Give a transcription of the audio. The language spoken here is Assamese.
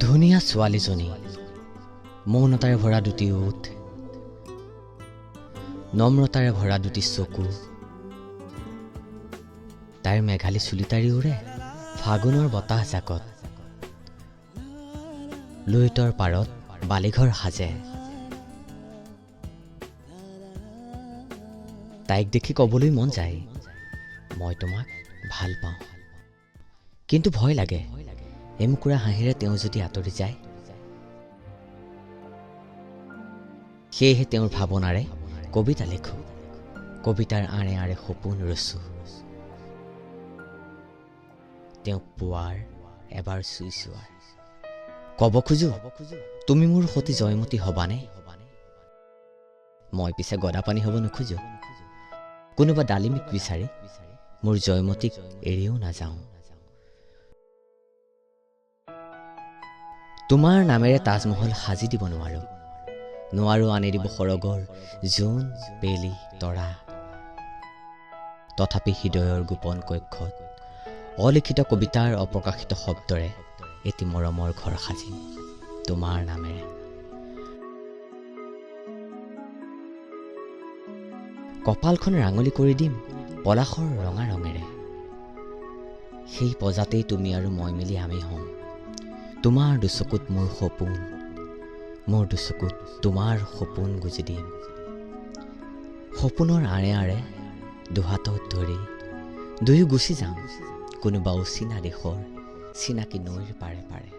ধুনীয়া ছোৱালীজনী, মৌনতাৰে ভৰা দুটি ওঁঠ, নম্ৰতাৰে ভৰা দুটি চকু, তাইৰ মেঘালী চুলিটাৰি উৰে ফাগুনৰ বতাহ জাকত, লুইতৰ পাৰত বালিঘৰ সাজে। তাইক দেখি ক'বলৈ মন যায়, মই তোমাক ভাল পাওঁ, কিন্তু ভয় লাগে এমুকুৰা হাঁহিৰে তেওঁ যদি আঁতৰি যায়। সেয়েহে তেওঁৰ ভাৱনাৰে কবিতা লিখোঁ, কবিতাৰ আঁৰে আঁৰে সপোন ৰচোঁ, তেওঁক পোৱাৰ এবাৰ চুই চোৱাৰ। ক'ব খোজোঁ, তুমি মোৰ সতী জয়মতী হ'বানে? মই পিছে গদাপানী হ'ব নোখোজোঁ, কোনোবা ডালিমিক বিচাৰি মোৰ জয়মতীক এৰিও নাযাওঁ। তোমাৰ নামেৰে তাজমহল সাজি দিব নোৱাৰোঁ, নোৱাৰোঁ আনি দিব সৰগৰ জোন বেলি তৰা, তথাপি হৃদয়ৰ গোপন কক্ষত অলিখিত কবিতাৰ অপ্ৰকাশিত শব্দৰে এটি মৰমৰ ঘৰ সাজিম তোমাৰ নামেৰে। কপালখন ৰাঙলী কৰি দিম পলাশৰ ৰঙা ৰঙেৰে, সেই পজাতেই তুমি আৰু মই মিলি আমি হ'ম। তোমাৰ দুচকুত মোৰ সপোন, মোৰ দুচকুত তোমাৰ সপোন গুজি দিম। সপোনৰ আঁৰে আঁৰে দুহাতত ধৰি দুয়ো গুচি যাম কোনোবা অচিনা দেশৰ চিনাকি নৈৰ পাৰে পাৰে।